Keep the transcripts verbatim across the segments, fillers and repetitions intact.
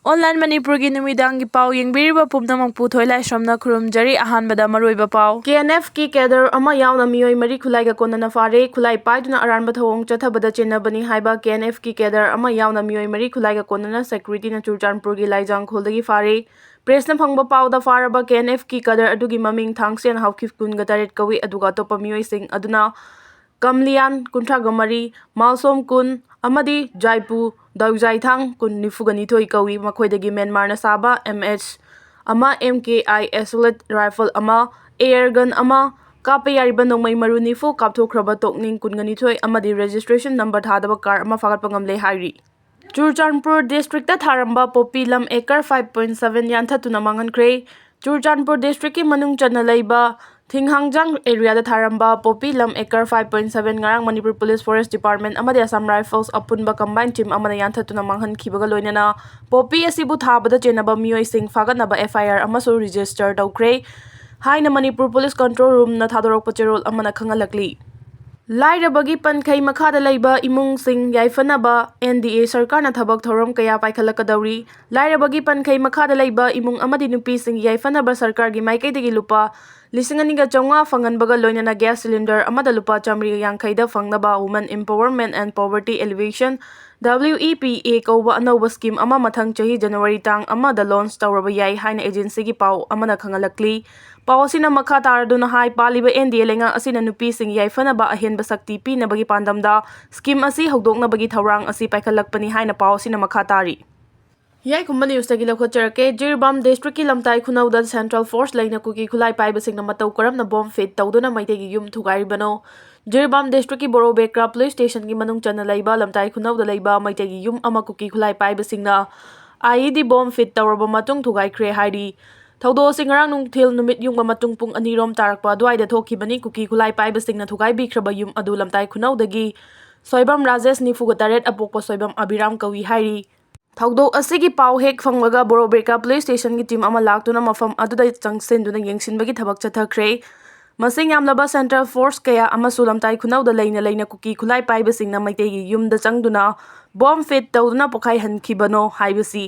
Online ꯃꯅꯤꯄꯨꯔꯒꯤ ꯅꯨꯃꯤꯗꯥꯡꯒꯤ ꯄꯥꯎ ꯌꯦꯡꯕꯤꯔꯤꯕ ꯄꯨꯝꯅꯃꯛꯄꯨ ꯊꯣꯏꯂꯥꯏꯁ꯭ꯔꯝꯅ ꯈꯨꯔꯨꯝꯖꯔꯤ꯫ ꯑꯍꯥꯟꯕꯗ ꯃꯔꯨꯑꯣꯏꯕ ꯄꯥꯎ꯫ K N F ꯀꯤ cadre ꯑꯃ ꯌꯥꯎꯅ ꯃꯤꯑꯣꯏ ꯃꯔꯤ ꯈꯨꯠꯂꯥꯏꯒ ꯀꯣꯟꯅꯅ ꯐꯥꯔꯦ꯫ ꯈꯨꯠꯂꯥꯏ ꯄꯥꯏꯗꯨꯅ ꯑꯔꯥꯟꯕ ꯊꯧꯑꯣꯡ ꯆꯠꯊꯕꯗ ꯆꯦꯟꯅꯕꯅꯤ ꯍꯥꯏꯕ K N F ꯀꯤ cadre ꯑꯃ ꯌꯥꯎꯅ ꯃꯤꯑꯣꯏ ꯃꯔꯤ ꯈꯨꯠꯂꯥꯏꯒ ꯀꯣꯟꯅꯅ security ꯅ ꯆꯨꯔꯆꯥꯟꯄꯨꯔꯒꯤ ꯂꯥꯏꯖꯥꯡꯈꯣꯜꯗꯒꯤ ꯐꯥꯔꯦ꯫ Press ꯅ ꯐꯪꯕ ꯄꯥꯎꯗ ꯐꯥꯔꯕ K N F ꯀꯤ cadre ꯑꯗꯨꯒꯤ ꯃꯃꯤꯡ ꯊꯥꯡꯁꯦꯟ ꯍꯥꯎꯈꯤꯞ ꯀꯨꯟꯒ ꯇꯔꯦꯠ ꯀꯧꯏ, ꯑꯗꯨꯒ ꯑꯇꯣꯞꯄ ꯃꯤꯑꯣꯏꯁꯤꯡ ꯑꯗꯨꯅ ꯀꯝꯂꯤꯌꯥꯟ ꯀꯨꯟꯊ꯭ꯔꯥꯒ ꯃꯔꯤ, ꯃꯥꯜꯁꯣꯝ ꯀꯨꯟ ꯑꯃꯗꯤ ꯖꯥꯏꯄꯨ ꯗꯧꯖꯥꯏꯊꯥꯡ ꯀꯨꯟ ꯅꯤꯐꯨꯒ ꯅꯤꯊꯣꯏ ꯀꯧꯏ꯫ ꯃꯈꯣꯏꯗꯒꯤ ꯃ꯭ꯌꯥꯟꯃꯥꯔꯅ ꯁꯥꯕ M H ꯑꯃ, M K I assault rifle ꯑꯃ, air gun ꯑꯃ, ꯀꯥꯞꯄ ꯌꯥꯔꯤꯕ ꯅꯣꯡꯃꯩ ꯃꯔꯨ ꯅꯤꯐꯨ, ꯀꯥꯞꯊꯣꯛꯈ꯭ꯔꯕ ꯇꯣꯛꯅꯤꯡ ꯀꯨꯟꯒ ꯅꯤꯊꯣꯏ ꯑꯃꯗꯤ registration number ꯊꯥꯗꯕ car ꯑꯃ ꯐꯥꯒꯠꯄ ꯉꯝꯂꯦ ꯍꯥꯏꯔꯤ꯫ ꯆꯨꯔꯆꯥꯟꯄꯨꯔ district ꯇ ꯊꯥꯔꯝꯕ poppy ꯂꯝ acre five point seven ꯌꯥꯟꯊꯠꯇꯨꯅ ꯃꯥꯡꯍꯟꯈ꯭ꯔꯦ꯫ Churachandpur district ꯀꯤ ꯃꯅꯨꯡ ꯆꯟꯅ ꯂꯩꯕ ꯊꯤꯡꯍꯥꯡꯖꯥꯡ area ꯗ ꯊꯥꯔꯝꯕ poppy ꯂꯝ acre five point seven ꯉꯔꯥꯡ ꯃꯅꯤꯄꯨꯔ Police Forest Department ꯑꯃꯗꯤ Assam Rifles ꯑꯄꯨꯟꯕ combined team ꯑꯃꯅ ꯌꯥꯟꯊꯠꯇꯨꯅ ꯃꯥꯡꯍꯟꯈꯤꯕꯒ ꯂꯣꯏꯅꯅ poppy ꯑꯁꯤꯕꯨ ꯊꯥꯕꯗ ꯆꯦꯟꯅꯕ ꯃꯤꯑꯣꯏꯁꯤꯡ ꯐꯥꯒꯠꯅꯕ F I R ꯑꯃꯁꯨ register ꯇꯧꯈ꯭ꯔꯦ ꯍꯥꯏꯅ ꯃꯅꯤꯄꯨꯔ Police Control Room ꯅ ꯊꯥꯗꯣꯔꯛꯄ ꯆꯦꯔꯣꯜ ꯑꯃꯅ ꯈꯪꯍꯜꯂꯛꯂꯤ꯫ ꯂꯥꯏꯔꯕꯒꯤ ꯄꯟꯈꯩ ꯃꯈꯥꯗ ꯂꯩꯕ ꯏꯃꯨꯡꯁꯤꯡ ꯌꯥꯏꯐꯅꯕ N D A ꯁꯔꯀꯥꯔꯅ ꯊꯕꯛ ꯊꯧꯔꯝ ꯀꯌꯥ ꯄꯥꯏꯈꯠꯂꯛꯀꯗꯧꯔꯤ꯫ ꯂꯥꯏꯔꯕꯒꯤ ꯄꯟꯈꯩ ꯃꯈꯥꯗ ꯂꯩꯕ ꯏꯃꯨꯡ ꯑꯃꯗꯤ ꯅꯨꯄꯤꯁꯤꯡ ꯌꯥꯏꯐꯅꯕ ꯁꯔꯀꯥꯔꯒꯤ ꯃꯥꯏꯀꯩꯗꯒꯤ ꯂꯨꯄꯥ ꯂꯤꯁꯤꯡ ꯑꯅꯤꯒ ꯆꯥꯝꯃꯉꯥ ꯐꯪꯍꯟꯕꯒ ꯂꯣꯏꯅꯅ gas cylinder ꯑꯃꯗ ꯂꯨꯄꯥ ꯆꯥꯃꯔꯤꯒ ꯌꯥꯡꯈꯩꯗ ꯐꯪꯅꯕ Women Empowerment and Poverty Alleviation, W E P A ꯀꯧꯕ ꯑꯅꯧꯕ scheme ꯑꯃ ꯃꯊꯪ ꯆꯍꯤ January ꯇꯥꯡ ꯑꯃꯗ launch ꯇꯧꯔꯕ ꯌꯥꯏ ꯍꯥꯏꯅ agency ꯒꯤ ꯄꯥꯎ ꯑꯃꯅ ꯈꯪꯍꯜꯂꯛꯂꯤ꯫ ꯄꯥꯎ ꯑꯁꯤꯅ ꯃꯈꯥ ꯇꯥꯔꯗꯨꯅ ꯍꯥꯏ, ꯄꯥꯜꯂꯤꯕ N D A ꯂꯩꯉꯥꯛ ꯑꯁꯤꯅ ꯅꯨꯄꯤꯁꯤꯡ ꯌꯥꯏꯐꯅꯕ ꯑꯍꯦꯟꯕ ꯁꯛꯇꯤ ꯄꯤꯅꯕꯒꯤ ꯄꯥꯟꯗꯝꯗ scheme ꯑꯁꯤ ꯍꯧꯗꯣꯛꯅꯕꯒꯤ ꯊꯧꯔꯥꯡ ꯑꯁꯤ ꯄꯥꯏꯈꯠꯂꯛꯄꯅꯤ ꯍꯥꯏꯅ ꯄꯥꯎ ꯑꯁꯤꯅ ꯃꯈꯥ ꯇꯥꯔꯤ꯫ ꯌꯥꯏꯈꯨꯝꯕ news ꯇꯒꯤ ꯂꯧꯈꯠꯆꯔꯛꯀꯦ꯫ ꯖꯤꯔꯤꯕꯥꯝ district ꯀꯤ ꯂꯝꯇꯥꯏ ꯈꯨꯅꯧꯗ central force ꯂꯩꯅ ꯀꯨꯀꯤ ꯈꯨꯠꯂꯥꯏ ꯄꯥꯏꯕꯁꯤꯡꯅ ꯃꯇꯧ ꯀꯔꯝꯅ bomb fit ꯇꯧꯗꯨꯅ ꯃꯩꯇꯩꯒꯤ ꯌꯨꯝ ꯊꯨꯒꯥꯏꯔꯤꯕꯅꯣ? ꯖꯤꯔꯤꯕꯥꯝ district ꯀꯤ ꯕꯣꯔꯣꯕꯦꯀ꯭ꯔꯥ police station ꯒꯤ ꯃꯅꯨꯡ ꯆꯟꯅ ꯂꯩꯕ ꯂꯝꯇꯥꯏ ꯈꯨꯅꯧꯗ ꯂꯩꯕ ꯃꯩꯇꯩꯒꯤ ꯌꯨꯝ ꯑꯃ ꯀꯨꯀꯤ ꯈꯨꯠꯂꯥꯏ ꯄꯥꯏꯕꯁꯤꯡꯅ I E D bomb fit ꯇꯧꯔꯕ ꯃꯇꯨꯡ ꯊꯨꯒꯥꯏꯈ꯭ꯔꯦ ꯍꯥꯏꯔꯤ꯫ ꯊꯧꯗꯣꯛ ꯑꯁꯤ ꯉꯔꯥꯡ ꯅꯨꯡꯊꯤꯜ ꯅꯨꯃꯤꯠ ꯌꯨꯡꯕ ꯃꯇꯨꯡ ꯄꯨꯡ ꯑꯅꯤꯔꯣꯝ ꯇꯥꯔꯛꯄ ꯑꯗꯨꯋꯥꯏꯗ ꯊꯣꯛꯈꯤꯕꯅꯤ꯫ ꯀꯨꯀꯤ ꯈꯨꯠꯂꯥꯏ ꯄꯥꯏꯕꯁꯤꯡꯅ ꯊꯨꯒꯥꯏꯕꯤꯈ꯭ꯔꯕ ꯌꯨꯝ ꯑꯗꯨ ꯂꯝꯇꯥꯏ ꯈꯨꯅꯧꯗꯒꯤ ꯁꯣꯏꯕꯝ ꯔꯥꯖꯦꯁ, ꯅꯤꯐꯨꯒ ꯇꯔꯦꯠ, ꯑꯄꯣꯛꯄ ꯁꯣꯏꯕꯝ ꯑꯕꯤꯔꯥꯝ ꯀꯧꯏ ꯍꯥꯏꯔꯤ꯫ ꯊꯧꯗꯣꯛ ꯑꯁꯤꯒꯤ ꯄꯥꯎ ꯍꯦꯛ ꯐꯪꯂꯒ ꯕꯣꯔꯣꯕꯦꯀ꯭ꯔꯥ police station ꯒꯤ team ꯑꯃ ꯂꯥꯛꯇꯨꯅ ꯃꯐꯝ ꯑꯗꯨꯗ ꯆꯪꯁꯤꯟꯗꯨꯅ ꯌꯦꯡꯁꯤꯟꯕꯒꯤ ꯊꯕꯛ ꯆꯠꯊꯈ꯭ꯔꯦ꯫ ꯃꯁꯤꯡ ꯌꯥꯝꯂꯕ central force ꯀꯌꯥ ꯑꯃꯁꯨ ꯂꯝꯇꯥꯏ ꯈꯨꯅꯧꯗ ꯂꯩꯅ ꯂꯩꯅ ꯀꯨꯀꯤ ꯈꯨꯠꯂꯥꯏ ꯄꯥꯏꯕꯁꯤꯡꯅ ꯃꯩꯇꯩꯒꯤ ꯌꯨꯝꯗ ꯆꯪꯗꯨꯅ bomb fit ꯇꯧꯗꯨꯅ ꯄꯣꯈꯥꯏꯍꯟꯈꯤꯕꯅꯣ ꯍꯥꯏꯕꯁꯤ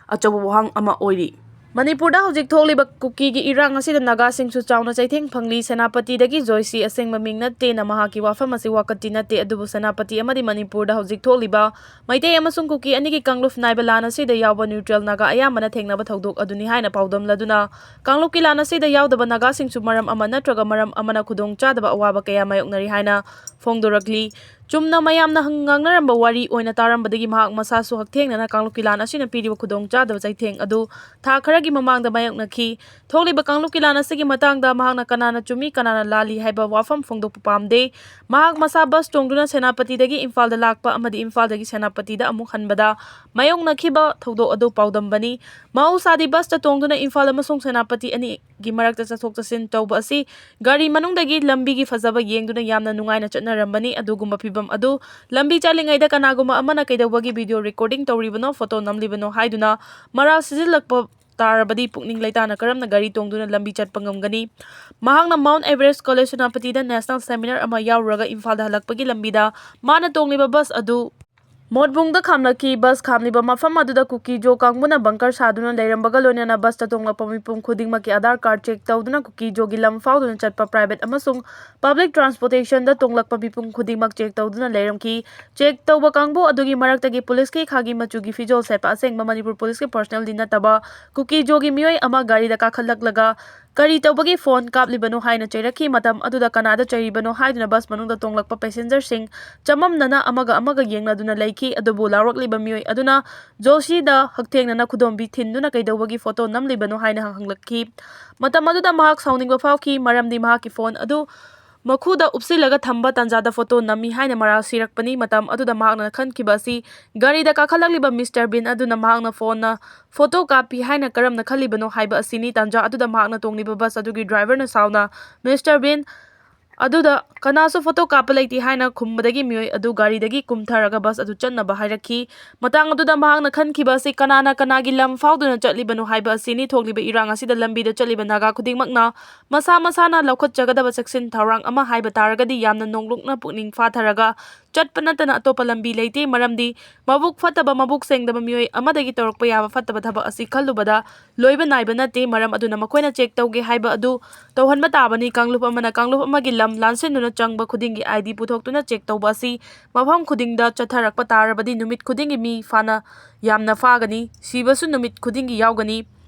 ꯑꯆꯧꯕ ꯋꯥꯍꯪ ꯑꯃ ꯑꯣꯏꯔꯤ꯫ ꯃꯅꯤꯄꯨꯔꯗ ꯍꯧꯖꯤꯛ ꯊꯣꯛꯂꯤꯕ ꯀꯨꯀꯤꯒꯤ ꯏꯔꯥꯡ ꯑꯁꯤꯗ ꯅꯥꯒꯥꯁꯤꯡꯁꯨ ꯆꯥꯎꯅ ꯆꯩꯊꯦꯡ ꯐꯪꯂꯤ꯫ ꯁꯦꯅꯥꯄꯇꯤꯗꯒꯤ ꯖꯣꯏꯁꯤ ꯑꯁꯦꯡꯕ ꯃꯤꯡ ꯅꯠꯇꯦꯅ ꯃꯍꯥꯛꯀꯤ ꯋꯥꯐꯝ ꯑꯁꯤ ꯋꯥꯀꯠꯇꯤ ꯅꯠꯇꯦ, ꯑꯗꯨꯕꯨ ꯁꯦꯅꯥꯄꯇꯤ ꯑꯃꯗꯤ ꯃꯅꯤꯄꯨꯔꯗ ꯍꯧꯖꯤꯛ ꯊꯣꯛꯂꯤꯕ ꯃꯩꯇꯩ ꯑꯃꯁꯨꯡ ꯀꯨꯀꯤ ꯑꯅꯤꯒꯤ ꯀꯥꯡꯂꯨꯞ ꯅꯥꯏꯕ ꯂꯥꯟ ꯑꯁꯤꯗ ꯌꯥꯎꯕ ꯅ꯭ꯌꯨꯇ꯭ꯔꯦꯜ ꯅꯥꯒꯥ ꯑꯌꯥꯝꯕꯅ ꯊꯦꯡꯅꯕ ꯊꯧꯗꯣꯛ ꯑꯗꯨꯅꯤ ꯍꯥꯏꯅ ꯄꯥꯎꯗꯝꯂꯗꯨꯅ, ꯀꯥꯡꯂꯨꯞꯀꯤ ꯂꯥꯟ ꯑꯁꯤꯗ ꯌꯥꯎꯗꯕ ꯅꯥꯒꯥꯁꯤꯡꯁꯨ ꯃꯔꯝ ꯑꯃ ꯅꯠꯇ꯭ꯔꯒ ꯃꯔꯝ ꯑꯃꯅ ꯈꯨꯗꯣꯡꯆꯥꯗꯕ ꯑꯋꯥꯕ ꯀꯌꯥ ꯃꯥꯌꯣꯛꯅꯔꯤ ꯍꯥꯏꯅ ꯐꯣꯡꯗꯣꯔꯛꯂꯤ꯫ ꯆꯨꯝꯅ ꯃꯌꯥꯝꯅ ꯍꯪ-, ꯉꯥꯡꯅꯔꯝꯕ ꯋꯥꯔꯤ ꯑꯣꯏꯅ ꯇꯥꯔꯝꯕꯗꯒꯤ ꯃꯍꯥꯛ ꯃꯁꯥꯁꯨ ꯍꯛꯊꯦꯡꯅꯅ ꯀꯥꯡꯂꯨꯞꯀꯤ ꯂꯥꯟ ꯑꯁꯤꯅ ꯄꯤꯔꯤꯕ ꯈꯨꯗꯣꯡꯆꯥꯗꯕ ꯆꯩꯊꯦꯡ ꯑꯗꯨ ꯊꯥ ꯈꯔꯒꯤ ꯃꯃꯥꯡꯗ ꯃꯥꯌꯣꯛꯅꯈꯤ꯫ ꯊꯣꯛꯂꯤꯕ ꯀꯥꯡꯂꯨꯞꯀꯤ ꯂꯥꯟ ꯑꯁꯤꯒꯤ ꯃꯇꯥꯡꯗ ꯃꯍꯥꯛꯅ ꯀꯅꯥꯅ ꯆꯨꯝꯃꯤ, ꯀꯅꯥꯅ ꯂꯥꯜꯂꯤ ꯍꯥꯏꯕ ꯋꯥꯐꯝ ꯐꯣꯡꯗꯣꯛꯄ ꯄꯥꯝꯗꯦ꯫ ꯃꯍꯥꯛ ꯃꯁꯥ ꯕꯁ ꯇꯣꯡꯗꯨꯅ ꯁꯦꯅꯥꯄꯇꯤꯗꯒꯤ ꯏꯝꯐꯥꯜꯗ ꯂꯥꯛꯄ ꯑꯃꯗꯤ ꯏꯝꯐꯥꯜꯗꯒꯤ ꯁꯦꯅꯥꯄꯇꯤꯗ ꯑꯃꯨꯛ ꯍꯟꯕꯗ ꯃꯥꯌꯣꯛꯅꯈꯤꯕ ꯊꯧꯗꯣꯛ ꯑꯗꯨ ꯄꯥꯎꯗꯝꯕꯅꯤ꯫ ꯃꯍꯧꯁꯥꯗꯤ ꯕꯁꯇ ꯇꯣꯡꯗꯨꯅ ꯏꯝꯐꯥꯜ ꯑꯃꯁꯨꯡ ꯁꯦꯅꯥꯄꯇꯤ ꯑꯅꯤ ꯒꯤ ꯃꯔꯛꯇ ꯆꯠꯊꯣꯛ ꯆꯠꯁꯤꯟ ꯇꯧꯕ ꯑꯁꯤ ꯒꯥꯔꯤ ꯃꯅꯨꯡꯗꯒꯤ ꯂꯝꯕꯤꯒꯤ ꯐꯖꯕ ꯌꯦꯡꯗꯨꯅ ꯌꯥꯝꯅ ꯅꯨꯡꯉꯥꯏꯅ ꯆꯠꯅꯔꯝꯕꯅꯤ꯫ ꯑꯗꯨꯒꯨꯝꯕ ꯐꯤꯚꯝ ꯑꯗꯨ ꯂꯝꯕꯤ ꯆꯠꯂꯤꯉꯩꯗ ꯀꯅꯥꯒꯨꯝꯕ ꯑꯃꯅ ꯀꯩꯗꯧꯕꯒꯤ ꯚꯤꯗꯤꯑꯣ ꯔꯦꯀꯣꯔꯗꯤꯡ ꯇꯧꯔꯤꯕꯅꯣ, ꯐꯣꯇꯣ ꯅꯝꯂꯤꯕꯅꯣ ꯍꯥꯏꯗꯨꯅ ꯃꯔꯥꯜ ꯁꯤꯖꯤꯜꯂꯛꯄ ꯇꯥꯔꯕꯗꯤ ꯄꯨꯛꯅꯤꯡ ꯂꯩꯇꯥꯅ ꯀꯔꯝꯅ ꯒꯥꯔꯤ ꯇꯣꯡꯗꯨꯅ ꯂꯝꯕꯤ ꯆꯠꯄ ꯉꯝꯒꯅꯤ? ꯃꯍꯥꯛꯅ ꯃꯥꯎꯟꯠ ꯑꯦꯚꯔꯦꯁ ꯀꯣꯂꯦꯖ ꯁꯦꯅꯥꯄꯇꯤꯗ ꯅꯦꯁꯅꯦꯜ ꯁꯦꯃꯤꯅꯥꯔ ꯑꯃ ꯌꯥꯎꯔꯨꯔꯒ ꯏꯝꯐꯥꯜꯗ ꯍꯜꯂꯛꯄꯒꯤ ꯂꯝꯕꯤꯗ ꯃꯥꯅ ꯇꯣꯡꯂꯤꯕ ꯕꯁ ꯑꯗꯨ ꯃꯣꯠꯕꯨꯡꯗ ꯈꯥꯝꯂꯛꯈꯤ꯫ ꯕꯁ ꯈꯥꯝꯂꯤꯕ ꯃꯐꯝ ꯑꯗꯨꯗ ꯀꯨꯀꯤ ꯖꯣ ꯀꯥꯡꯕꯨꯅ ꯕꯪꯀꯔ ꯁꯥꯗꯨꯅ ꯂꯩꯔꯝꯕꯒ ꯂꯣꯏꯅꯅ ꯕꯁꯇ ꯇꯣꯡꯂꯛꯄ ꯃꯤꯄꯨꯝ ꯈꯨꯗꯤꯡꯃꯛꯀꯤ ꯑꯙꯥꯔ ꯀꯥꯔꯗ ꯆꯦꯛ ꯇꯧꯗꯨꯅ ꯀꯨꯀꯤ ꯖꯣꯒꯤ ꯂꯝ ꯐꯥꯎꯗꯨꯅ ꯆꯠꯄ ꯄ꯭ꯔꯥꯏꯚꯦꯠ ꯑꯃꯁꯨꯡ ꯄꯕ꯭ꯂꯤꯛ ꯇ꯭ꯔꯥꯟꯁꯄꯣꯔꯇꯦꯁꯟꯗ ꯇꯣꯡꯂꯛꯄ ꯃꯤꯄꯨꯝ ꯈꯨꯗꯤꯡꯃꯛ ꯆꯦꯛ ꯇꯧꯗꯨꯅ ꯂꯩꯔꯝꯈꯤ꯫ ꯆꯦꯛ ꯇꯧꯕ ꯀꯥꯡꯕꯨ ꯑꯗꯨꯒꯤ ꯃꯔꯛꯇꯒꯤ ꯄꯨꯂꯤꯁꯀꯤ ꯈꯥꯒꯤ ꯃꯆꯨꯒꯤ ꯐꯤꯖꯣꯜ ꯁꯦꯠꯄ ꯑꯁꯦꯡꯕ ꯃꯅꯤꯄꯨꯔ ꯄꯨꯂꯤꯁꯀꯤ ꯄꯔꯁꯅꯦꯜꯗꯤ ꯅꯠꯇꯕ ꯀꯨꯀꯤ ꯖꯣꯒꯤ ꯃꯤꯑꯣꯏ ꯑꯃ ꯒꯥꯔꯤꯗ ꯀꯥꯈꯠꯂꯛꯂꯒ ꯀꯔꯤ ꯇꯧꯕꯒꯤ ꯐꯣꯟ ꯀꯥꯞꯂꯤꯕꯅꯣ ꯍꯥꯏꯅ ꯆꯩꯔꯛꯈꯤ꯫ ꯃꯇꯝ ꯑꯗꯨꯗ ꯀꯅꯥꯗ ꯆꯩꯔꯤꯕꯅꯣ ꯍꯥꯏꯗꯨꯅ ꯕꯁ ꯃꯅꯨꯡꯗ ꯇꯣꯡꯂꯛꯄ ꯄꯦꯁꯦꯟꯖꯔꯁꯤꯡ ꯆꯃꯝꯅꯅ ꯑꯃꯒ ꯑꯃꯒ ꯌꯦꯡꯅꯗꯨꯅ ꯂꯩꯈꯤ꯫ ꯑꯗꯨꯕꯨ ꯂꯥꯎꯔꯛꯂꯤꯕ ꯃꯤꯑꯣꯏ ꯑꯗꯨꯅ ꯖꯣꯁꯤꯗ ꯍꯛꯊꯦꯡꯅꯅ ꯈꯨꯗꯣꯝꯕꯤ ꯊꯤꯟꯗꯨꯅ ꯀꯩꯗꯧꯕꯒꯤ ꯐꯣꯇꯣ ꯅꯝꯂꯤꯕꯅꯣ ꯍꯥꯏꯅ ꯍꯪꯂꯛꯈꯤ꯫ ꯃꯇꯝ ꯑꯗꯨꯗ ꯃꯍꯥꯛ ꯁꯥꯎꯅꯤꯡꯕ ꯐꯥꯎꯈꯤ, ꯃꯔꯝꯗꯤ ꯃꯍꯥꯛꯀꯤ ꯐꯣꯟ ꯑꯗꯨ ꯃꯈꯨꯗ ꯎꯞꯁꯤꯜꯂꯒ ꯊꯝꯕ ꯇꯥꯟꯖꯥꯗ ꯐꯣꯇꯣ ꯅꯝꯃꯤ ꯍꯥꯏꯅ ꯃꯔꯥꯜ ꯁꯤꯔꯛꯄꯅꯤ꯫ ꯃꯇꯝ ꯑꯗꯨꯗ ꯃꯍꯥꯛꯅ ꯈꯟꯈꯤꯕ ꯑꯁꯤ ꯒꯥꯔꯤꯗ ꯀꯥꯈꯠꯂꯛꯂꯤꯕ ꯃꯤꯁꯇꯔ ꯕꯤꯟ ꯑꯗꯨꯅ ꯃꯍꯥꯛꯅ ꯐꯣꯟꯅ ꯐꯣꯇꯣ ꯀꯥꯞꯄꯤ ꯍꯥꯏꯅ ꯀꯔꯝꯅ ꯈꯜꯂꯤꯕꯅꯣ ꯍꯥꯏꯕ ꯑꯁꯤꯅꯤ꯫ ꯇꯥꯟꯖꯥ ꯑꯗꯨꯗ ꯃꯍꯥꯛꯅ ꯇꯣꯡꯂꯤꯕ ꯕꯁ ꯑꯗꯨꯒꯤ ꯗ꯭ꯔꯥꯏꯚꯔꯅ ꯁꯥꯎꯅ ꯃꯤꯁꯇꯔ ꯕꯤꯟ ꯑꯗꯨꯗ ꯀꯅꯥꯁꯨ ꯐꯣꯇꯣ ꯀꯥꯞꯄ ꯂꯩꯇꯦ ꯍꯥꯏꯅ ꯈꯨꯝꯕꯗꯒꯤ ꯃꯤꯑꯣꯏ ꯑꯗꯨ ꯒꯥꯔꯤꯗꯒꯤ ꯀꯨꯝꯊꯔꯒ ꯕꯁ ꯑꯗꯨ ꯆꯠꯅꯕ ꯍꯥꯏꯔꯛꯈꯤ꯫ ꯃꯇꯥꯡ ꯑꯗꯨꯗ ꯃꯍꯥꯛꯅ ꯈꯟꯈꯤꯕ ꯑꯁꯤ ꯀꯅꯥꯅ ꯀꯅꯥꯒꯤ ꯂꯝ ꯐꯥꯎꯗꯨꯅ ꯆꯠꯂꯤꯕꯅꯣ ꯍꯥꯏꯕ ꯑꯁꯤꯅꯤ꯫ ꯊꯣꯛꯂꯤꯕ ꯏꯔꯥꯡ ꯑꯁꯤꯗ ꯂꯝꯕꯤꯗ ꯆꯠꯂꯤꯕ ꯅꯥꯒꯥ ꯈꯨꯗꯤꯡꯃꯛꯅ ꯃꯁꯥ ꯃꯁꯥꯅ ꯂꯧꯈꯠꯆꯒꯗꯕ ꯆꯦꯛꯁꯤꯟ ꯊꯧꯔꯥꯡ ꯑꯃ ꯍꯥꯏꯕ ꯇꯥꯔꯒꯗꯤ ꯌꯥꯝꯅ ꯅꯣꯡꯂꯨꯛꯅ ꯄꯨꯛꯅꯤꯡ ꯐꯥꯊꯔꯒ ꯆꯠꯄ ꯅꯠꯇꯅ ꯑꯇꯣꯞꯄ ꯂꯝꯕꯤ ꯂꯩꯇꯦ꯫ ꯃꯔꯝꯗꯤ ꯃꯕꯨꯛ ꯐꯠꯇꯕ, ꯃꯕꯨꯛ ꯁꯦꯡꯗꯕ ꯃꯤꯑꯣꯏ ꯑꯃꯗꯒꯤ ꯇꯧꯔꯛꯄ ꯌꯥꯕ ꯐꯠꯇꯕ ꯊꯕꯛ ꯑꯁꯤ ꯈꯜꯂꯨꯕꯗ ꯂꯣꯏꯕ ꯅꯥꯏꯕ ꯅꯠꯇꯦ꯫ ꯃꯔꯝ ꯑꯗꯨꯅ ꯃꯈꯣꯏꯅ ꯆꯦꯛ ꯇꯧꯒꯦ ꯍꯥꯏꯕ ꯑꯗꯨ ꯇꯧꯍꯟꯕ ꯇꯥꯕꯅꯤ꯫ ꯀꯥꯡꯂꯨꯞ ꯑꯃꯅ ꯀꯥꯡꯂꯨꯞ ꯑꯃꯒꯤ ꯂꯝ ꯂꯥꯟꯁꯤꯟꯗꯨꯅ ꯆꯪꯕ ꯈꯨꯗꯤꯡꯒꯤ ꯑꯥꯏ ꯗꯤ ꯄꯨꯊꯣꯛꯇꯨꯅ ꯆꯦꯛ ꯇꯧꯕ ꯑꯁꯤ ꯃꯐꯝ ꯈꯨꯗꯤꯡꯗ ꯆꯠꯊꯔꯛꯄ ꯇꯥꯔꯕꯗꯤ ꯅꯨꯃꯤꯠ ꯈꯨꯗꯤꯡꯒꯤ ꯃꯤ ꯐꯥꯅ ꯌꯥꯝꯅ ꯐꯥꯒꯅꯤ, ꯁꯤꯕꯁꯨ ꯅꯨꯃꯤꯠ ꯈꯨꯗꯤꯡꯒꯤ ꯌꯥꯎꯒꯅꯤ꯫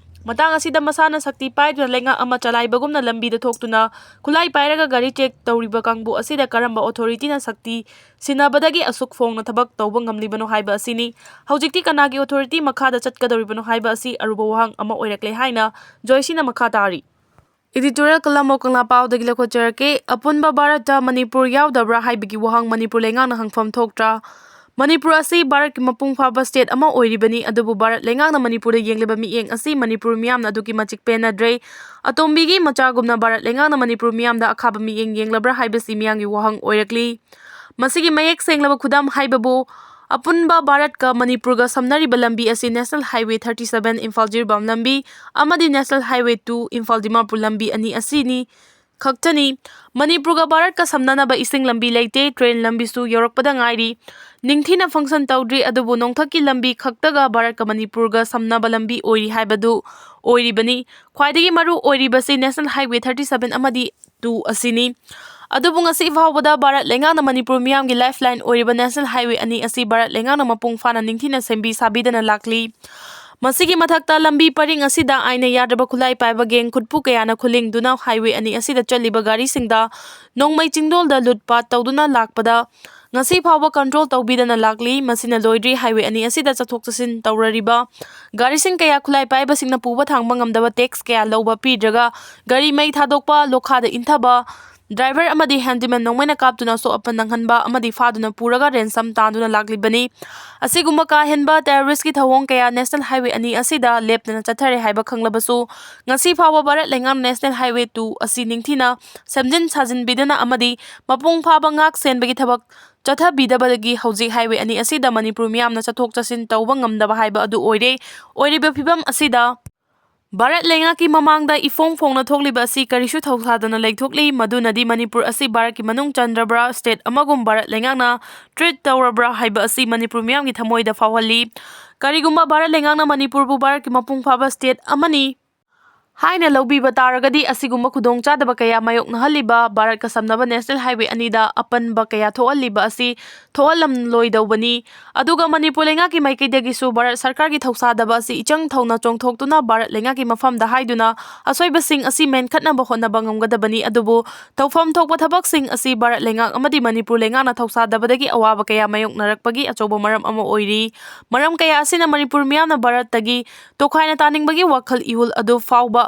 ꯃꯇꯥꯡ ꯑꯁꯤꯗ ꯃꯁꯥꯅ ꯁꯛꯇꯤ ꯄꯥꯏꯗꯨꯅ ꯂꯩꯉꯥꯛ ꯑꯃ ꯆꯂꯥꯏꯕꯒꯨꯝꯅ ꯂꯝꯕꯤꯗ ꯊꯣꯛꯇꯨꯅ ꯈꯨꯠꯂꯥꯏ ꯄꯥꯏꯔꯒ ꯒꯥꯔꯤ ꯆꯦꯛ ꯇꯧꯔꯤꯕ ꯀꯥꯡꯕꯨ ꯑꯁꯤꯗ ꯀꯔꯝꯕ ꯑꯣꯊꯣꯔꯤꯇꯤꯅ ꯁꯛꯇꯤ ꯁꯤꯟꯅꯕꯗꯒꯤ ꯑꯁꯨꯛ ꯐꯣꯡꯅ ꯊꯕꯛ ꯇꯧꯕ ꯉꯝꯂꯤꯕꯅꯣ ꯍꯥꯏꯕ ꯑꯁꯤꯅꯤ꯫ ꯍꯧꯖꯤꯛꯇꯤ ꯀꯅꯥꯒꯤ ꯑꯣꯊꯣꯔꯤꯇꯤ ꯃꯈꯥꯗ ꯆꯠꯀꯗꯧꯔꯤꯕꯅꯣ ꯍꯥꯏꯕ ꯑꯁꯤ ꯑꯔꯨꯕ ꯋꯥꯍꯪ ꯑꯃ ꯑꯣꯏꯔꯛꯂꯦ ꯍꯥꯏꯅ ꯖꯣꯏꯁꯤꯅ ꯃꯈꯥ ꯇꯥꯔꯤ꯫ ꯏꯗꯤꯇꯣꯔꯤꯌꯦꯜ ꯀꯂꯝ ꯑꯣꯐ ꯀꯪꯂꯥ ꯄꯥꯎꯗꯒꯤ ꯂꯧꯈꯠꯆꯔꯛꯀꯦ꯫ ꯑꯄꯨꯟꯕ ꯚꯥꯔꯠꯇ ꯃꯅꯤꯄꯨꯔ ꯌꯥꯎꯗꯕ꯭ꯔꯥ ꯍꯥꯏꯕꯒꯤ ꯋꯥꯍꯪ ꯃꯅꯤꯄꯨꯔ ꯂꯩꯉꯥꯛꯅ ꯍꯪꯐꯝ ꯊꯣꯛꯇ꯭ꯔꯥ? ꯃꯅꯤꯄꯨꯔ ꯑꯁꯤ ꯚꯥꯔꯠꯀꯤ ꯃꯄꯨꯡ ꯐꯥꯕ ꯁ꯭ꯇꯦꯠ ꯑꯃ ꯑꯣꯏꯔꯤꯕꯅꯤ, ꯑꯗꯨꯕꯨ ꯚꯥꯔꯠ ꯂꯩꯉꯥꯛꯅ ꯃꯅꯤꯄꯨꯔꯗ ꯌꯦꯡꯂꯤꯕ ꯃꯤꯠꯌꯦꯡ ꯑꯁꯤ ꯃꯅꯤꯄꯨꯔ ꯃꯤꯌꯥꯝꯅ ꯑꯗꯨꯛꯀꯤ ꯃꯇꯤꯛ ꯄꯦꯟꯅꯗ꯭ꯔꯦ꯫ ꯑꯇꯣꯝꯕꯤꯒꯤ ꯃꯆꯥꯒꯨꯝꯅ ꯚꯥꯔꯠ ꯂꯩꯉꯥꯛꯅ ꯃꯅꯤꯄꯨꯔ ꯃꯤꯌꯥꯝꯗ ꯑꯈꯥꯕ ꯃꯤꯠꯌꯦꯡ ꯌꯦꯡꯂꯕ꯭ꯔꯥ ꯍꯥꯏꯕꯁꯤ ꯃꯤꯌꯥꯝꯒꯤ ꯋꯥꯍꯪ ꯑꯣꯏꯔꯛꯂꯤ꯫ ꯃꯁꯤꯒꯤ ꯃꯌꯦꯛ ꯁꯦꯡꯂꯕ ꯈꯨꯗꯝ ꯍꯥꯏꯕꯕꯨ ꯑꯄꯨꯟꯕ ꯚꯥꯔꯠꯀ ꯃꯅꯤꯄꯨꯔꯒ ꯁꯝꯅꯔꯤꯕ ꯂꯝꯕꯤ ꯑꯁꯤ National Highway thirty seven Imphal Jiribam ꯂꯝꯕꯤ ꯑꯃꯗꯤ National Highway two Imphal Dimapur ꯂꯝꯕꯤ ꯑꯅꯤ ꯑꯁꯤꯅꯤ ꯈꯛꯇꯅꯤ꯫ ꯃꯅꯤꯄꯨꯔꯒ ꯚꯥꯔꯠꯀ ꯁꯝꯅꯅꯕ ꯏꯁꯤꯡ ꯂꯝꯕꯤ ꯂꯩꯇꯦ, ꯇ꯭ꯔꯦꯟ ꯂꯝꯕꯤꯁꯨ ꯌꯧꯔꯛꯄꯗ ꯉꯥꯏꯔꯤ꯫ ꯅꯤꯡꯊꯤꯅ ꯐꯪꯁꯟ ꯇꯧꯗ꯭ꯔꯤ, ꯑꯗꯨꯕꯨ ꯅꯣꯡꯊꯛꯀꯤ ꯂꯝꯕꯤ ꯈꯛꯇꯒ ꯚꯥꯔꯠꯀ ꯃꯅꯤꯄꯨꯔꯒ ꯁꯝꯅꯕ ꯂꯝꯕꯤ ꯑꯣꯏꯔꯤ ꯍꯥꯏꯕꯗꯨ ꯑꯣꯏꯔꯤꯕꯅꯤ꯫ ꯈ꯭ꯋꯥꯏꯗꯒꯤ ꯃꯔꯨ ꯑꯣꯏꯔꯤꯕꯁꯤ National Highway thirty seven ꯑꯃꯗꯤ two ꯑꯁꯤꯅꯤ꯫ ꯑꯗꯨꯕꯨ ꯉꯁꯤ ꯐꯥꯎꯕꯗ ꯚꯥꯔꯠ ꯂꯩꯉꯥꯛꯅ ꯃꯅꯤꯄꯨꯔ ꯃꯤꯌꯥꯝꯒꯤ lifeline ꯑꯣꯏꯔꯤꯕ National Highway ꯑꯅꯤ ꯑꯁꯤ ꯚꯥꯔꯠ ꯂꯩꯉꯥꯛꯅ ꯃꯄꯨꯡ ꯐꯥꯅ ꯅꯤꯡꯊꯤꯅ ꯁꯦꯝꯕꯤ ꯁꯥꯕꯤꯗꯅ ꯂꯥꯛꯂꯤ꯫ ꯃꯁꯤꯒꯤ ꯃꯊꯛꯇ ꯂꯝꯕꯤ ꯄꯔꯤꯡ ꯑꯁꯤꯗ ꯑꯥꯏꯟꯅ ꯌꯥꯗ꯭ꯔꯕ ꯈꯨꯠꯂꯥꯏ ꯄꯥꯏꯕ gang ꯈꯨꯠꯄꯨ ꯀꯌꯥꯅ ꯈꯨꯂꯤꯡꯗꯨꯅ highway ꯑꯅꯤ ꯑꯁꯤꯗ ꯆꯠꯂꯤꯕ ꯒꯥꯔꯤꯁꯤꯡꯗ ꯅꯣꯡꯃꯩ ꯆꯤꯡꯗꯣꯜꯗ ꯂꯨꯠꯄꯥꯠ ꯇꯧꯗꯨꯅ ꯂꯥꯛꯄꯗ ꯉꯁꯤ ꯐꯥꯎꯕ control ꯇꯧꯕꯤꯗꯅ ꯂꯥꯛꯂꯤ꯫ ꯃꯁꯤꯅ ꯂꯣꯏꯗ꯭ꯔꯤ꯫ Highway ꯑꯅꯤ ꯑꯁꯤꯗ ꯆꯠꯊꯣꯛ ꯆꯠꯁꯤꯟ ꯇꯧꯔꯔꯤꯕ ꯒꯥꯔꯤꯁꯤꯡ ꯀꯌꯥ ꯈꯨꯠꯂꯥꯏ ꯄꯥꯏꯕꯁꯤꯡꯅ ꯄꯨꯕ ꯊꯥꯡꯕ ꯉꯝꯗꯕ tax ꯀꯌꯥ ꯂꯧꯕ ꯄꯤꯗ꯭ꯔꯒ ꯒꯥꯔꯤ ꯃꯩ ꯊꯥꯗꯣꯛꯄ, ꯂꯣꯈꯥꯗ ꯏꯟꯊꯕ, ꯗ꯭ꯔꯥꯏꯚꯔ ꯑꯃꯗꯤ ꯍꯦꯟꯗꯤꯃꯦꯟ ꯅꯣꯡꯃꯩꯅ ꯀꯥꯞꯇꯨꯅ ꯑꯁꯣꯛ ꯑꯄꯟ ꯅꯪꯍꯟꯕ ꯑꯃꯗꯤ ꯐꯥꯗꯨꯅ ꯄꯨꯔꯒ ꯔꯦꯟꯁꯝ ꯇꯥꯟꯗꯨꯅ ꯂꯥꯛꯂꯤꯕꯅꯤ꯫ ꯑꯁꯤꯒꯨꯝꯕ ꯀꯥ ꯍꯦꯟꯕ ꯇꯦꯔꯣꯔꯤꯁꯀꯤ ꯊꯧꯑꯣꯡ ꯀꯌꯥ ꯅꯦꯁꯅꯦꯜ ꯍꯥꯏꯋꯦ ꯑꯅꯤ ꯑꯁꯤꯗ ꯂꯦꯞꯇꯅ ꯆꯠꯊꯔꯦ ꯍꯥꯏꯕ ꯈꯪꯂꯕꯁꯨ, ꯉꯁꯤ ꯐꯥꯎꯕ ꯚꯥꯔꯠ ꯂꯩꯉꯥꯛꯅ ꯅꯦꯁꯅꯦꯜ ꯍꯥꯏꯋꯦ ꯇꯨ ꯑꯁꯤ ꯅꯤꯡꯊꯤꯅ ꯁꯦꯝꯖꯤꯟ ꯁꯥꯖꯤꯟꯕꯤꯗꯨꯅ ꯑꯃꯗꯤ ꯃꯄꯨꯡ ꯐꯥꯕ ꯉꯥꯛ ꯁꯦꯟꯕꯒꯤ ꯊꯕꯛ ꯆꯠꯊꯕꯤꯗꯕꯗꯒꯤ ꯍꯧꯖꯤꯛ ꯍꯥꯏꯋꯦ ꯑꯅꯤ ꯑꯁꯤꯗ ꯃꯅꯤꯄꯨꯔ ꯃꯤꯌꯥꯝꯅ ꯆꯠꯊꯣꯛ ꯆꯠꯁꯤꯟ ꯇꯧꯕ ꯉꯝꯗꯕ ꯍꯥꯏꯕ ꯑꯗꯨ ꯑꯣꯏꯔꯦ꯫ ꯑꯣꯏꯔꯤꯕ ꯐꯤꯕꯝ ꯑꯁꯤꯗ ꯚꯥꯔꯠ ꯂꯩꯉꯥꯛꯀꯤ ꯃꯃꯥꯡꯗ ꯏꯐꯣꯡ ꯐꯣꯡꯅ ꯊꯣꯛꯂꯤꯕ ꯑꯁꯤ ꯀꯔꯤꯁꯨ ꯊꯧꯁꯥꯗꯅ ꯂꯩꯊꯣꯛꯂꯤ꯫ ꯃꯗꯨꯅꯗꯤ ꯃꯅꯤꯄꯨꯔ ꯑꯁꯤ ꯚꯥꯔꯠꯀꯤ ꯃꯅꯨꯡ ꯆꯟꯗ꯭ꯔꯕ꯭ꯔꯥ, ꯁ꯭ꯇꯦꯠ ꯑꯃꯒꯨꯝ ꯚꯥꯔꯠ ꯂꯩꯉꯥꯛꯅ ꯇ꯭ꯔꯤꯠ ꯇꯧꯔꯕ꯭ꯔꯥ ꯍꯥꯏꯕ ꯑꯁꯤ ꯃꯅꯤꯄꯨꯔ ꯃꯤꯌꯥꯝꯒꯤ ꯊꯃꯣꯏꯗ ꯐꯥꯎꯍꯜꯂꯤ꯫ ꯀꯔꯤꯒꯨꯝꯕ ꯚꯥꯔꯠ ꯂꯩꯉꯥꯛꯅ ꯃꯅꯤꯄꯨꯔꯕꯨ ꯚꯥꯔꯠꯀꯤ ꯃꯄꯨꯡ ꯐꯥꯕ ꯁ꯭ꯇꯦꯠ ꯑꯃꯅꯤ ꯍꯥꯏꯅ ꯂꯧꯕꯤꯕ ꯇꯥꯔꯒꯗꯤ, ꯑꯁꯤꯒꯨꯝꯕ ꯈꯨꯗꯣꯡꯆꯥꯗꯕ ꯀꯌꯥ ꯃꯥꯌꯣꯛꯅꯍꯜꯂꯤꯕ ꯚꯥꯔꯠꯀ ꯁꯝꯅꯕ ꯅꯦꯁꯅꯦꯜ ꯍꯥꯏꯋꯦ ꯑꯅꯤꯗ ꯑꯄꯟꯕ ꯀꯌꯥ ꯊꯣꯛꯍꯜꯂꯤꯕ ꯑꯁꯤ ꯊꯣꯛꯍꯜꯂꯝꯂꯣꯏꯗꯧꯕꯅꯤ꯫ ꯑꯗꯨꯒ ꯃꯅꯤꯄꯨꯔ ꯂꯩꯉꯥꯛꯀꯤ ꯃꯥꯏꯀꯩꯗꯒꯤꯁꯨ ꯚꯥꯔꯠ ꯁꯔꯀꯥꯔꯒꯤ ꯊꯧꯁꯥꯗꯕ ꯑꯁꯤ ꯏꯆꯪ ꯊꯧꯅ ꯆꯣꯡꯊꯣꯛꯇꯨꯅ ꯚꯥꯔꯠ ꯂꯩꯉꯥꯛꯀꯤ ꯃꯐꯝꯗ ꯍꯥꯏꯗꯨꯅ ꯑꯁꯣꯏꯕꯁꯤꯡ ꯑꯁꯤ ꯃꯦꯟꯈꯠꯅꯕ ꯍꯣꯠꯅꯕ ꯉꯝꯒꯗꯕꯅꯤ꯫ ꯑꯗꯨꯕꯨ ꯇꯧꯐꯝ ꯊꯣꯛꯄ ꯊꯕꯛꯁꯤꯡ ꯑꯁꯤ ꯚꯥꯔꯠ ꯂꯩꯉꯥꯛ ꯑꯃꯗꯤ ꯃꯅꯤꯄꯨꯔ ꯂꯩꯉꯥꯛꯅ ꯊꯧꯁꯥꯗꯕꯗꯒꯤ ꯑꯋꯥꯕ ꯀꯌꯥ ꯃꯥꯌꯣꯛꯅꯔꯛꯄꯒꯤ ꯑꯆꯧꯕ ꯃꯔꯝ ꯑꯃ ꯑꯣꯏꯔꯤ꯫ ꯃꯔꯝ ꯀꯌꯥ ꯑꯁꯤꯅ ꯃꯅꯤꯄꯨꯔ ꯃꯤꯌꯥꯝꯅ ꯚꯥꯔꯠꯇꯒꯤ ꯇꯣꯈꯥꯏꯅ ꯇꯥꯅꯤꯡꯕꯒꯤ ꯋꯥꯈꯜ ꯏꯍꯨꯜ ꯑꯗꯨ ꯐꯥꯎꯕ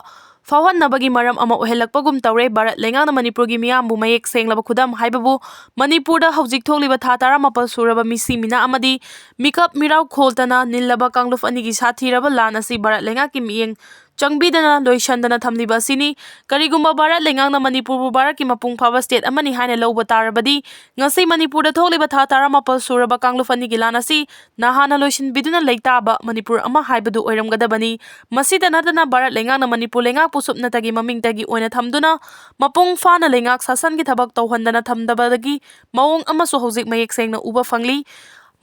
ꯐꯥꯎꯍꯟꯅꯕꯒꯤ ꯃꯔꯝ ꯑꯃ ꯑꯣꯏꯍꯜꯂꯛꯄꯒꯨꯝ ꯇꯧꯔꯦ꯫ ꯚꯥꯔꯠ ꯂꯩꯉꯥꯛꯅ ꯃꯅꯤꯄꯨꯔꯒꯤ ꯃꯤꯌꯥꯝꯕꯨ ꯃꯌꯦꯛ ꯁꯦꯡꯂꯕ ꯈꯨꯗꯝ ꯍꯥꯏꯕꯕꯨ ꯃꯅꯤꯄꯨꯔꯗ ꯍꯧꯖꯤꯛ ꯊꯣꯛꯂꯤꯕ ꯊꯥ ꯇꯔꯥꯃꯥꯄꯜ ꯁꯨꯔꯕ ꯃꯤꯁꯤ ꯃꯤꯅꯥ ꯑꯃꯗꯤ ꯃꯤꯀꯞ ꯃꯤꯔꯥꯎ ꯈꯣꯜꯇꯅ ꯅꯤꯜꯂꯕ ꯀꯥꯡꯂꯨꯞ ꯑꯅꯤꯒꯤ ꯁꯥꯊꯤꯔꯕ ꯂꯥꯟ ꯑꯁꯤ ꯚꯥꯔꯠ ꯂꯩꯉꯥꯛꯀꯤ ꯃꯤꯠꯌꯦꯡ ꯆꯪꯕꯤꯗꯅ ꯂꯣꯏꯁꯟꯗꯅ ꯊꯝꯂꯤꯕ ꯑꯁꯤꯅꯤ꯫ ꯀꯔꯤꯒꯨꯝꯕ ꯚꯥꯔꯠ ꯂꯩꯉꯥꯛꯅ ꯃꯅꯤꯄꯨꯔꯕꯨ ꯚꯥꯔꯠꯀꯤ ꯃꯄꯨꯡ ꯐꯥꯕ ꯁ꯭ꯇꯦꯠ ꯑꯃꯅꯤ ꯍꯥꯏꯅ ꯂꯧꯕ ꯇꯥꯔꯕꯗꯤ, ꯉꯁꯤ ꯃꯅꯤꯄꯨꯔꯗ ꯊꯣꯛꯂꯤꯕ ꯊꯥ ꯇꯔꯥꯃꯥꯄꯜ ꯁꯨꯔꯕ ꯀꯥꯡꯂꯨꯞ ꯑꯅꯤꯒꯤ ꯂꯥꯟ ꯑꯁꯤ ꯅꯍꯥꯟꯅ ꯂꯣꯏꯁꯤꯟꯕꯤꯗꯨꯅ ꯂꯩꯇꯥꯕ ꯃꯅꯤꯄꯨꯔ ꯑꯃ ꯍꯥꯏꯕꯗꯨ ꯑꯣꯏꯔꯝꯒꯗꯕꯅꯤ꯫ ꯃꯁꯤꯗ ꯅꯠꯇꯅ ꯚꯥꯔꯠ ꯂꯩꯉꯥꯛꯅ ꯃꯅꯤꯄꯨꯔ ꯂꯩꯉꯥꯛꯄꯨ ꯁꯨꯞꯅꯇꯒꯤ ꯃꯃꯤꯡꯇꯒꯤ ꯑꯣꯏꯅ ꯊꯝꯗꯨꯅ ꯃꯄꯨꯡ ꯐꯥꯅ ꯂꯩꯉꯥꯛ ꯁꯥꯁꯟꯒꯤ ꯊꯕꯛ ꯇꯧꯍꯟꯗꯅ ꯊꯝꯗꯕꯗꯒꯤ ꯃꯑꯣꯡ ꯑꯃꯁꯨ ꯍꯧꯖꯤꯛ ꯃꯌꯦꯛ ꯁꯦꯡꯅ ꯎꯕ ꯐꯪꯂꯤ꯫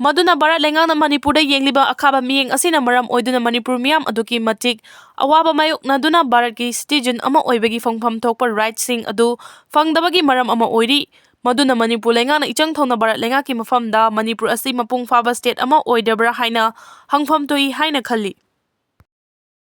ꯃꯗꯨꯅ ꯚꯥꯔꯠ ꯂꯩꯉꯥꯛꯅ ꯃꯅꯤꯄꯨꯔꯗ ꯌꯦꯡꯂꯤꯕ ꯑꯈꯥꯕ ꯃꯤꯠꯌꯦꯡ ꯑꯁꯤꯅ ꯃꯔꯝ ꯑꯣꯏꯗꯨꯅ ꯃꯅꯤꯄꯨꯔ ꯃꯤꯌꯥꯝ ꯑꯗꯨꯛꯀꯤ ꯃꯇꯤꯛ ꯑꯋꯥꯕ ꯃꯥꯌꯣꯛꯅꯗꯨꯅ ꯚꯥꯔꯠꯀꯤ ꯁꯤꯇꯤꯖꯟ ꯑꯃ ꯑꯣꯏꯕꯒꯤ ꯐꯪꯐꯝ ꯊꯣꯛꯄ ꯔꯥꯏꯠꯁꯤꯡ ꯑꯗꯨ ꯐꯪꯗꯕꯒꯤ ꯃꯔꯝ ꯑꯃ ꯑꯣꯏꯔꯤ꯫ ꯃꯗꯨꯅ ꯃꯅꯤꯄꯨꯔ ꯂꯩꯉꯥꯛꯅ ꯏꯆꯪ ꯊꯧꯅ ꯚꯥꯔꯠ ꯂꯩꯉꯥꯛꯀꯤ ꯃꯐꯝꯗ ꯃꯅꯤꯄꯨꯔ ꯑꯁꯤ ꯃꯄꯨꯡ ꯐꯥꯕ ꯁ꯭ꯇꯦꯠ ꯑꯃ ꯑꯣꯏꯗꯕ꯭ꯔꯥ ꯍꯥꯏꯅ ꯍꯪꯐꯝ ꯊꯣꯛꯏ ꯍꯥꯏꯅ ꯈꯜꯂꯤ꯫